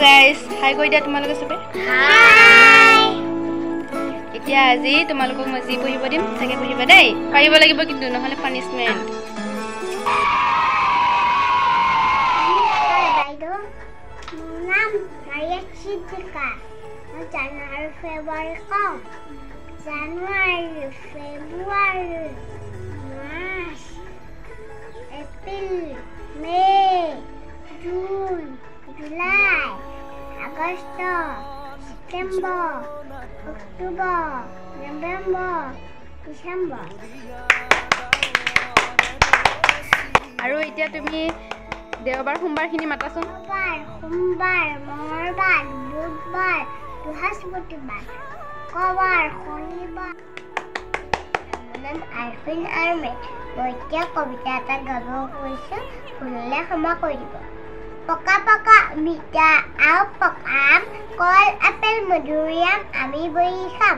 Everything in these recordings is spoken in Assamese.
গাইজ, হাই কৈ দিয়া তোমালোকে চবে। হাই। এতিয়া আজি তোমালোকক মই যি পঢ়িব দিম তাকে পঢ়িবা দেই, পাৰিব লাগিব কিন্তু, নহ'লে পানিছমেণ্ট। নমস্কাৰ বাইদেউ, মোৰ নাম মাৰিয়া সিদ্দিকা। মই জানুৱাৰী ফেব্ৰুৱাৰী কওঁ। January, February, March, April, May, June, July, August, September, October, November, December. আৰু এতিয়া তুমি দেওবাৰ সোমবাৰখিনি মাতাচোন। দেওবাৰ, সোমবাৰ, মঙলবাৰ, বুধবাৰ, বৃহস্পতিবাৰ, শুক্ৰবাৰ, শনিবাৰ। মোৰ নাম আৰফিন আহমেদ। মই এতিয়া কবিতা এটা গাব গৈছোঁ, ভুল হ'লে ক্ষমা কৰি দিব। পকা পকা অমিতা আৰু পকা আম, কল আপেল মধুৰিআম আমি বহি খাম।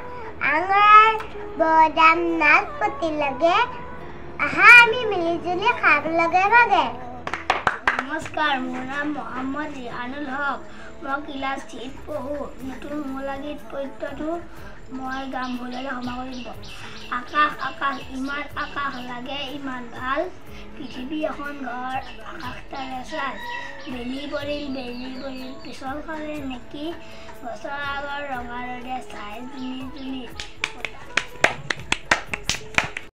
আঙুৰ বদাম নাচপতি লাগে, আহা আমি মিলিজুলি খাম লগে ভাগে। নমস্কাৰ, মোৰ নাম মহম্মদ ৰিহানুল হক। মই ক্লাছ থ্ৰীত পঢ়োঁ। নতুন মূলা গীত পদ্যটো মই গাম, ভুল হ'লে ক্ষমা কৰি দিব। আকাশ আকাশ ইমান আকাশ লাগে ইমান ভাল, পৃথিৱী এখন ঘৰ আকাশ তাৰে ছাল। বেলি পৰিল বেলি পৰিল পিছল খালে নেকি, গছৰ আগৰ ৰঙা ৰ'দে চাই জুমি জুমি।